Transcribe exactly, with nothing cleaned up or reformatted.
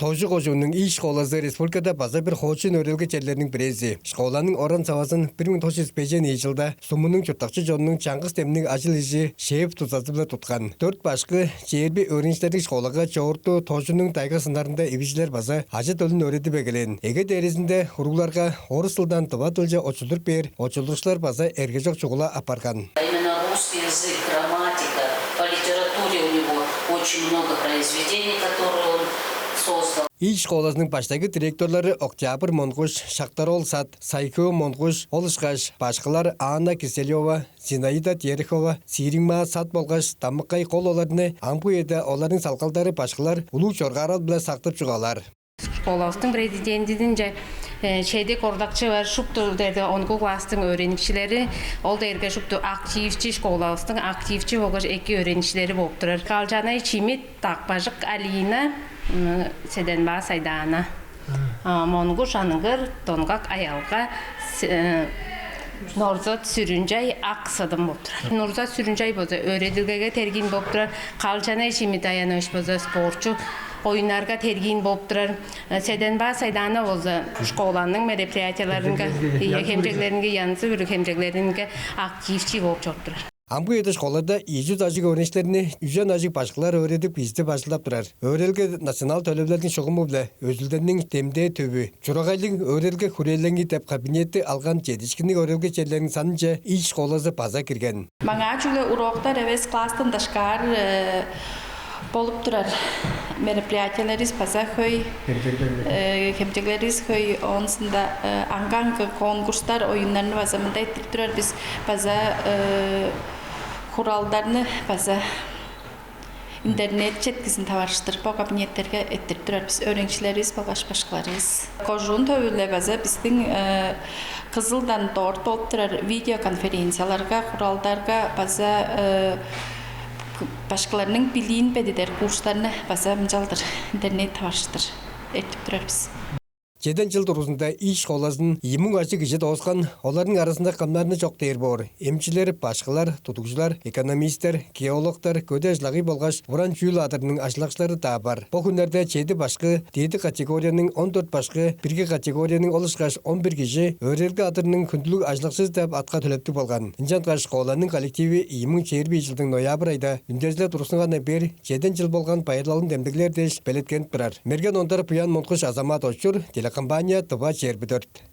Тожу кожууннуң Ийи школазы республикада база бир хоочун өөредилге черлериниң бирээзи. Школаның оран-савазын бир муң тос чүс бежен ийи чылда сумунуң чурттакчы чонунуң чаңгыс демниг ажыл-ижи шеф дузазы-биле туткан. Дөрт башкы, чээрби өөреникчилерниң школага чоорту Тожунуң тайга-сыннарында ивижилер база ажы-төлүн өөредип эгелээн. Эге дээрезинде уругларга орус дылдан тыва дылче очулдуруп бээр очулдукчулар база эргежок чугула апарган. Именно русский язык, грамматика, по литературе у него очень много произведений, которые он создал. Ийи школазының баштайгы директорлары Октябрь Монгуш, Шактар-оол Сат, Сайкы Монгуш, ол ышкаш башкылар Анна Киселева, Зинаида Терехова, Сириңмаа Сат болгаш Дамыккай Кол оларны амгы үеде оларның салгалдары башкылар улуг чоргаарал-биле сактып чугаалаар. Школавыстың президентинче чеди кордакчы бар, шупту дээрде онугу класстың өөреникчилери, ол дээрге шупту активчи, школавыстың активчи болгаш эки өөреникчилери болуп турар. Калчанай Чимит, Дакпажык Алина, Седенбаа Сайдаана, Монгуш Ангыр, Донгак Аялга, Норзот Сүрүнчай, Ак Сыдым болуп турар. Норзот Сүрүнчай болза өөредилгеге тергиин болуп турар. Калчанай Чимит Аянович болза спортчу, оюннарга тергиин болуп турар. Седенбаа Сайдаана болза школаның мероприятияларынга, хемчеглеринге, янзы-бүрү хемчеглеринге активчи болуп чоруп турар. Амгы үеде школада ийи чүс ажыг өөреникчилерни үжен ажыг башкылар өөредип, кижизидип ажылдап турар. Өөредилге национал төлевилелдиң шугуму-биле өзүлдениң демдээ төвү, чурагайлыг өөредилге хүрээлеңи деп кабинетти алган чедиишкинниг өөредилге черлериниң санынче Ийи школазы база кирген. Маңаа чүгле уроктар эвес, класстан дашкаар болуп турар мероприятиелеривис база хөй, хемчеглеривис хөй, оонсунда аңгы-аңгы конкурстар, оюннарны база мында эрттирип турар бис, база хуралдарны база интернет четкизин таварыштыр бо кабинеттерге эрттирип турар бис, өөреникчилеривис болгаш башкыларывыс. Кожуун төвү-биле база бистиң Кызылдан дорт болуп турар видеоконференцияларга, хуралдарга база башкыларның билиин бедидер курстарны база мынчалдыр интернет таварыштыр эрттирип турар бис. Чеден чыл дургузунда Ийи школазын ийи муң ажыг кижи дооскан, оларның аразында кымнарны чок дээр боор: эмчилер, башкылар, тудугжулар, экономистер, геологтар, көдээ ажыл-агый болгаш уран чүүл адырының ажылдакчылары-даа бар. Бо хүннерде чеди башкы дээди категорияның, он дөрт башкы бирги категорияның, ол ышкаш он бир кижи өөредилге адырының хүндүлүг ажылдакчызы деп атка төлептиг болган. Ынчангаш школаның коллективи ийи муң чээрби ийи чылдың ноябрь айда үндезилеп тургустунгандан бээр чеден чыл болган байырлалын демдеглээр дээш белеткенип турар. Мерген Ондар, Буян Монгуш, Азамат Очур, телекомпания «Тыва чээрби дөрт».